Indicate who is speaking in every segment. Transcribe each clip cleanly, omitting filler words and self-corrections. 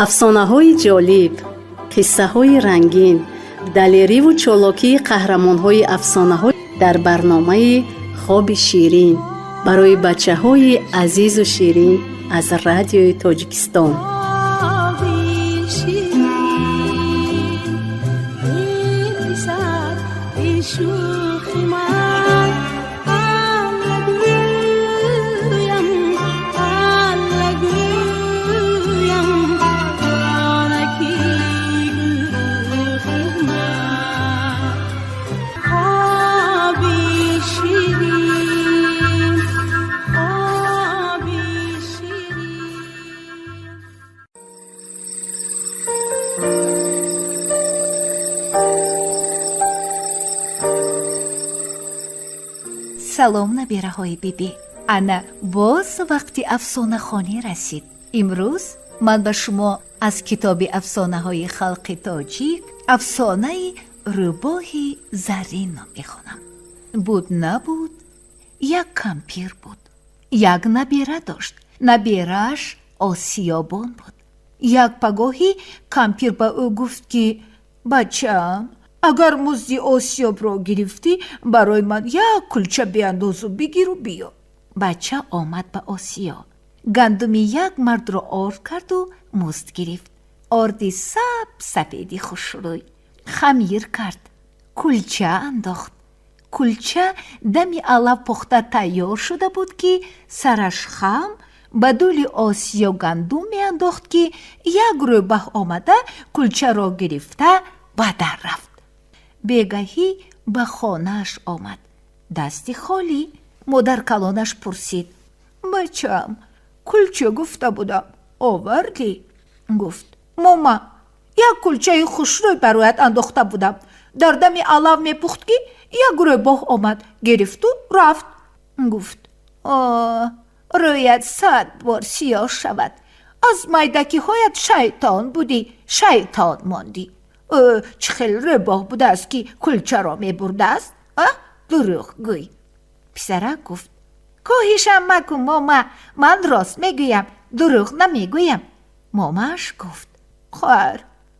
Speaker 1: Афсонаҳои ҷолиб, қиссаҳои рангин, далериву чолокии қаҳрамонҳои афсонаҳо дар барномаи «Хоби ширин» барои бачаҳои азизу ширин аз Радиои Тоҷикистон.
Speaker 2: Хоби ширин, эй писар, эй шӯхи ман, Алла гӯям, Алла гӯям, ҷонаки гулрухи ман. Хоби ширин, хоби ширин.
Speaker 3: Салом, набираҳои бибӣ! Ана боз вақти афсонахонӣ расид. Имрӯз ман ба шумо аз китоби афсонаҳои халқи тоҷик афсонаи «Рӯбоҳи зарринро мехонам. Буд, набуд, як кампир буд, як набера дошт. Наберааш осиёбон буд. Як пагоҳӣ кампир ба ӯ гуфт, ки: «Бачаам, агар музди осиёбро гирифтӣ, барои ман як кулча биандозу бигиру биё». Бача омад ба осиё, гандуми як мардро орд карду музд гирифт. Орди саб сафеди хушрӯй хамир кард, кулча андохт. Кулча дами алаф пухта тайёр шуда буд, ки сараш хам ба дӯли осиё гандум меандохт, ки як рӯбаҳ омада, кулчаро гирифта, ба дар рафт. Бегаҳӣ ба хонааш омад дасти холӣ. Модаркалонаш пурсид: «Бачаам, кулча гуфта будам, овардӣ?» Гуфт: «Мома, як кулчаи хушрӯй бароят андохта будам, дар дами алав мепухт, ки як рӯбоҳ омад, гирифту рафт». Гуфт: «О, рӯят 100 бор сиёҳ шавад, аз майдакиҳоят шайтон будӣ, шайтон мондӣ. Ӯ чӣ хел рӯбоҳ будааст, ки кулчаро мебурдааст, а? Дурӯғгӯй!» Писарак гуфт: «Коҳишам макун, мома, ман рост мегӯям, дурӯғ намегӯям». Момааш гуфт: «Хоҳар,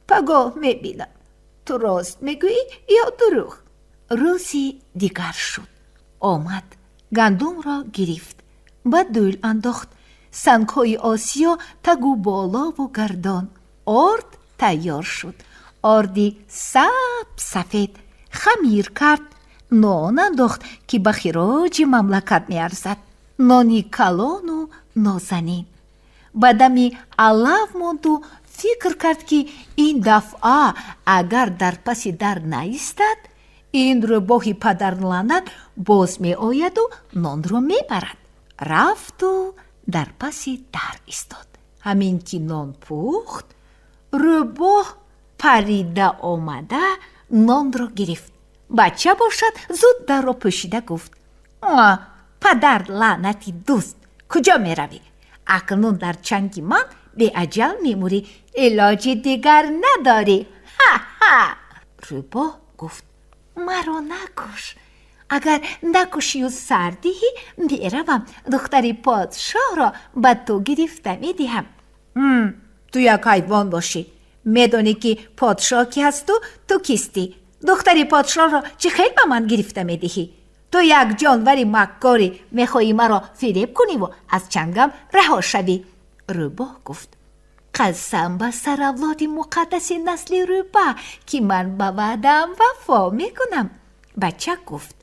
Speaker 3: пагоҳ мебинам, ту рост мегӯӣ ё дурӯғ». Рӯзи дигар шуд, омад, гандумро гирифт, ба дӯл андохт. Сангҳои осиё тагу болову гардон. Орд тайёр шуд, орди саб сафед. Хамир кард, нон андохт, ки ба хироҷи мамлакат меарзад. Нони калону нозанин. Ба дами алав монду фикр кард, ки ин дафъа агар дар паси дар наистад, ин рӯбоҳи падарлаънат боз меояду нонро мебарад. Рафту дар паси дар истод. Ҳамин ки нон пухт, рӯбоҳ парида омада, нонро гирифт. Бача бошад, зуд дарро пӯшида гуфт: «Падар лаънати дузд, куҷо меравӣ? Акнун дар чанги ман беаҷал мемурӣ, илоҷи дигар надорӣ, ҳа-ҳа!» Рӯбоҳ гуфт: «Маро накуш. Агар накушию сар диҳӣ, меравам, духтари подшоҳро ба ту гирифта медиҳам». «Ту як ҳайвон бошӣ, медонӣ, ки подшоҳ ки ҳасту ту кистӣ? Духтари подшоҳро чӣ хел ба ман гирифта медиҳӣ? Ту як ҷонвари маккорӣ, мехоҳӣ маро фиреб куниву аз чангам раҳо шавӣ». Рӯбоҳ гуфт: «Қасам ба саравлоди муқаддаси насли рӯба, ки ман ба ваъдаам вафо мекунам». Бача гуфт: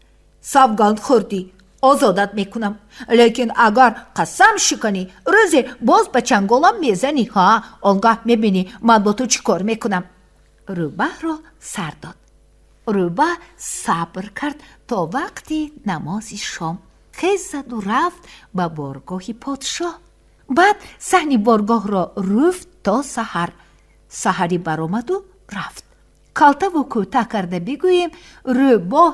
Speaker 3: «Савганд хӯрдӣ, озодат мекунам, лекин агар қасам шиканӣ, рӯзе боз ба чанголам мезанӣ. Ҳа, он гаҳ мебинӣ, ман бо ту чӣ кор мекунам». Рӯбаҳро сар дод. Рӯбаҳ сабр кард то вақти намози шом. Хез заду рафт ба боргоҳи подшоҳ. Баъд саҳни боргоҳро рӯфт то саҳар. Саҳарӣ баромаду рафт. Калтаву кӯтаҳ карда бигӯем, рӯбоҳ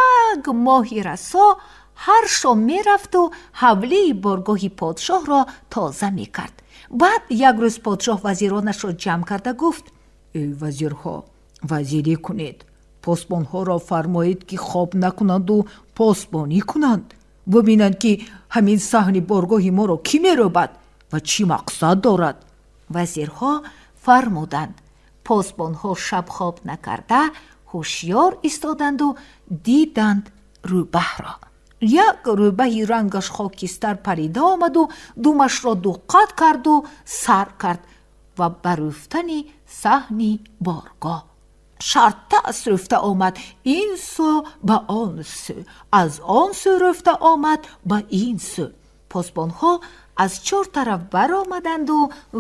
Speaker 3: як моҳи расо ҳар шом мерафту ҳавлии боргоҳи подшоҳро тоза мекард. Баъд як рӯз подшоҳ вазиронашро ҷамъ карда гуфт:
Speaker 4: «Эй вазирҳо, вазирӣ кунед, посбонҳоро фармоед, ки хоб накунанду посбонӣ кунанд, бубинанд, ки ҳамин саҳни боргоҳи моро кӣ мерӯбад ва чӣ мақсад дорад».
Speaker 3: Вазирҳо Фармуданд. Посбонҳо шаб хоб накарда ҳушёр истоданду диданд рӯбаҳро.
Speaker 4: Як рӯбаҳи рангаш хокистар парида омаду думашро дуққат карду сар кард ва ба рӯфтани саҳни боргоҳ. Шартас рӯфта омад ин сӯ ба он сӯ, аз он сӯ рӯфта омад ба ин сӯ.
Speaker 3: Посбонҳо аз чор тараф баромаданду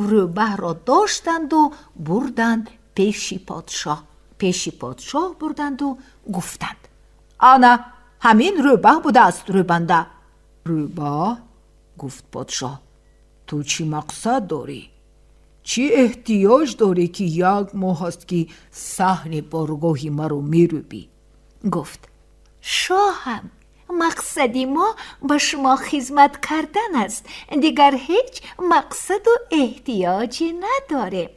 Speaker 3: рӯбаҳро доштанду бурданд пеши подшоҳ. Пеши подшоҳ бурданду гуфтанд:
Speaker 4: «Ана ҳамин рӯбаҳ будааст рӯбанда». «Рӯбаҳ, — гуфт подшоҳ, — ту чӣ мақсад дорӣ, чӣ эҳтиёҷ дорӣ, ки як моҳ аст, ки саҳни боргоҳи маро мерӯбӣ?»
Speaker 3: Гуфт: «Шоҳам, мақсади мо ба шумо хизмат кардан аст, дигар ҳеҷ мақсаду эҳтиёҷе надорем».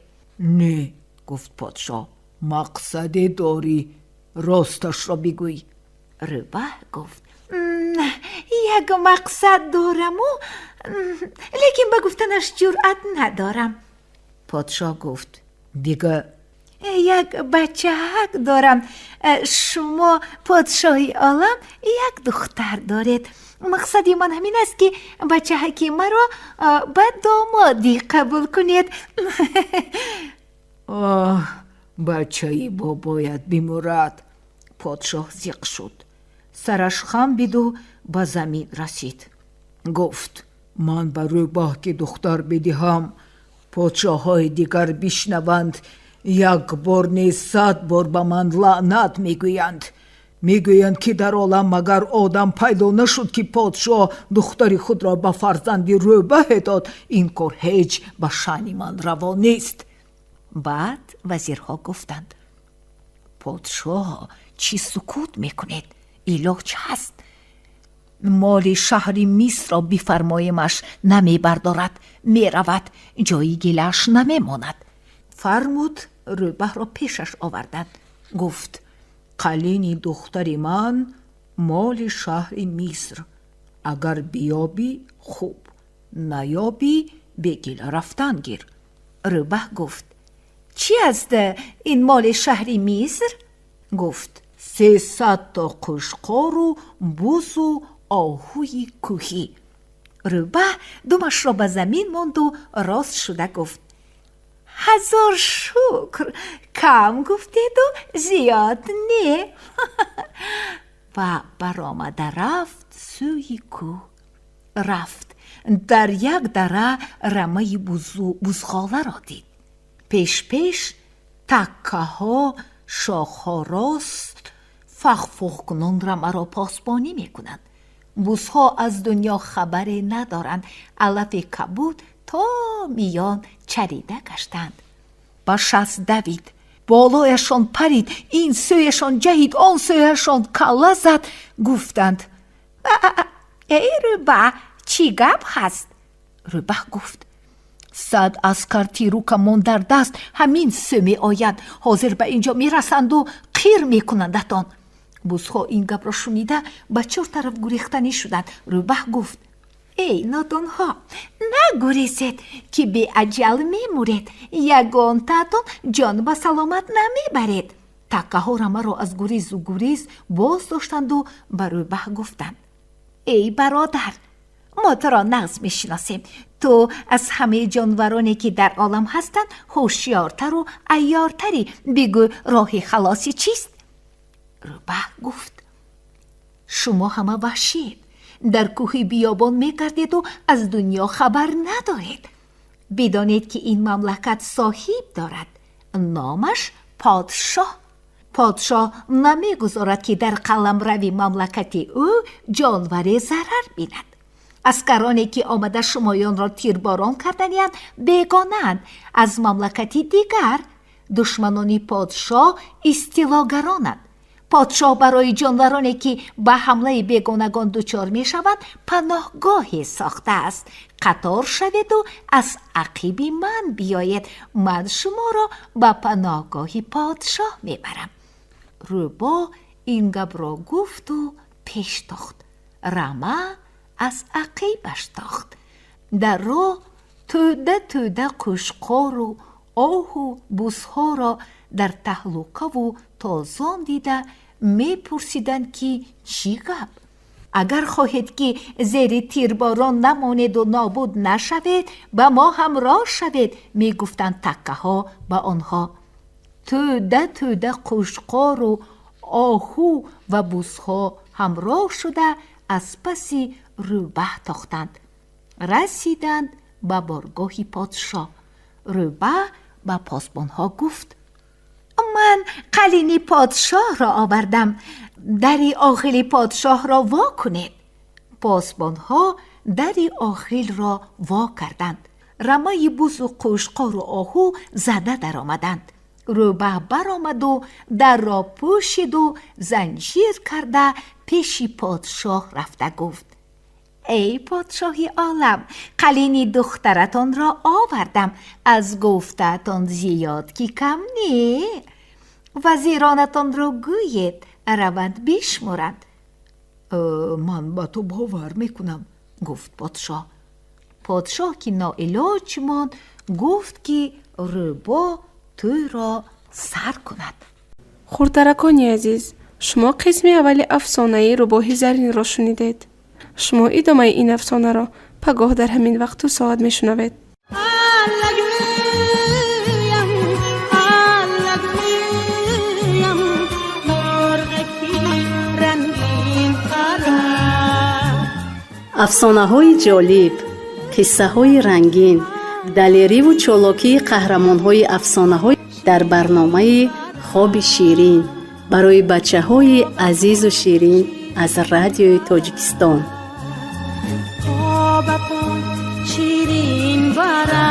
Speaker 4: «Не, — гуфт подшоҳ, — мақсаде дорӣ, росташро бигӯй».
Speaker 3: Рӯбаҳ гуфт: «Як мақсад дораму, лекин ба гуфтанаш ҷуръат надорам».
Speaker 4: Подшоҳ гуфт: «Бигӯ».
Speaker 3: «Як бачаак дорам. Шумо, подшоҳи олам, як духтар доред. Мақсади ман ҳамин аст, ки бачаҳаки маро ба домодӣ қабул кунед».
Speaker 4: «Оҳ, бачаи бобоят бимурад!» Подшоҳ зиқ шуд, сараш хам биду ба замин расид. Гуфт: «Ман ба рӯбоҳ ки духтар бидиҳам, подшоҳҳои дигар бишнаванд, як бор не, 100 бор ба ман лаънат мегӯянд. Мегӯянд, ки дар олам магар одам пайдо нашуд, ки подшоҳ духтари худро ба фарзанди рӯбаҳе дод? Ин кор ҳеҷ ба шаъни ман раво нест».
Speaker 3: Баъд вазирҳо гуфтанд:
Speaker 4: «Подшоҳ, чӣ сукут мекунед? Илоҷ ҳаст. Моли шаҳри Мисрро бифармоемаш, намебардорад, меравад, ҷои гилааш намемонад».
Speaker 3: Фармуд, рӯбаҳро пешаш оварданд.
Speaker 4: Гуфт: «Қалини духтари ман моли шаҳри Миср. Агар биёбӣ, хуб, наёбӣ, бегила рафтан гир».
Speaker 3: Рӯбаҳ гуфт: «Чӣ аст ин моли шаҳри Миср?»
Speaker 4: Гуфт: «300 то қӯшқору бузу оҳуи кӯҳӣ».
Speaker 3: Рӯбаҳ думашро ба замин монду рост шуда гуфт: «Ҳазор шукр, кам гуфтеду зиёд не». Ва баромада рафт сӯи кӯҳ. Рафт, дар як дара рамаи бузу бузғоларо дид. Пешпеш таккаҳо, шохҳо рост, фахфухкунон рамаро посбонӣ мекунанд. Бузҳо аз дунё хабаре надоранд, алафи кабуд то миён чарида гаштанд.
Speaker 4: Ба шаст давид, болояшон парид, ин сӯяшон ҷаҳид, он сӯяшон калла зад. Гуфтанд:
Speaker 3: «Эй рӯбаҳ, чӣ гап ҳаст?»
Speaker 4: Рӯбаҳ гуфт: «100 аскар тиру камон дар даст ҳамин сӯ меояд, ҳозир ба инҷо мерасанду қир мекунандатон».
Speaker 3: Бузҳо ин гапро шунида, ба чор тараф гурехтанӣ шуданд. Рӯбаҳ гуфт: «Эй нодонҳо, нагурезед, ки беаҷал мемуред, ягонтаатон ҷон ба саломат намебаред».
Speaker 4: Таккаҳо рамаро аз гурезу гурез боз доштанду ба рӯбаҳ гуфтанд:
Speaker 3: «Эй бародар, мо туро нағз мешиносем. Ту аз ҳамаи ҷонвароне, ки дар олам ҳастанд, ҳушёртару айёртарӣ. Бигӯ, роҳи халосӣ чист?» Рӯбаҳ гуфт: «Шумо ҳама ваҳшиед, дар кӯҳи биёбон мегардеду аз дунё хабар надоред. Бидонед, ки ин мамлакат соҳиб дорад, номаш подшоҳ. Подшоҳ намегузорад, ки дар қаламрави мамлакати ӯ ҷонваре зарар бинад. Аскароне, ки омада шумоёнро тирборон карданиянд, бегонаанд, аз мамлакати дигар. Душманони подшоҳ истилогаронанд. Подшоҳ барои ҷонвароне, ки ба ҳамлаи бегонагон дучор мешаванд, паноҳгоҳе сохтааст. Қатор шаведу аз ақиби ман биёед, ман шуморо ба паноҳгоҳи подшоҳ мебарам». Рӯбоҳ ин гапро гуфту пеш тохт, рама аз ақибаш тохт. Дар роҳ тӯда тӯда қӯшқору Оҳу бузҳоро дар таҳлукаву тозон дида, мепурсиданд, ки чӣ гап? Агар хоҳед, ки зери тирборон намонеду нобуд нашавед, ба мо ҳамроҳ шавед, мегуфтанд таккаҳо ба онҳо. Тӯда тӯда қӯшқору оҳу ва бузҳо ҳамроҳ шуда, аз паси рӯбаҳ тохтанд. Расиданд ба боргоҳи подшоҳ. Рӯбаҳ ба посбонҳо гуфт: «Ман қалини подшоҳро овардам, дари охили подшоҳро во кунед». Посбонҳо дари охилро во карданд. Рамаи бузу қӯшқору оҳу зада даромаданд. Рӯбаҳ баромаду дарро пӯшиду занҷир карда, пеши подшоҳ рафта гуфт: «Эй подшоҳи олам, қалини духтаратонро овардам. Аз гуфтаатон зиёд ки кам не. Вазиронатонро гӯед, раванд бишморанд». «Ман ба ту бовар мекунам», гуфт подшоҳ. Подшоҳ ки ноилоҷ монд, гуфт, ки рӯбоҳ тӯйро сар кунад.
Speaker 5: Хурдаракони азиз, шумо қисми аввали афсонаи Рӯбоҳи заринро шунидед. Шумо идомаи ин афсонаро пагоҳ дар ҳамин вақту соат мешунавед.
Speaker 2: Аллагӯям, аллагӯям, мурғаки рангин пара.
Speaker 1: Афсонаҳои ҷолиб, қиссаҳои рангин, далериву чолокии қаҳрамонҳои афсонаҳо дар барномаи Хоби ширин барои бачаҳои азизу ширин аз Радиои Тоҷикистон.
Speaker 2: Хобатон ширин бара.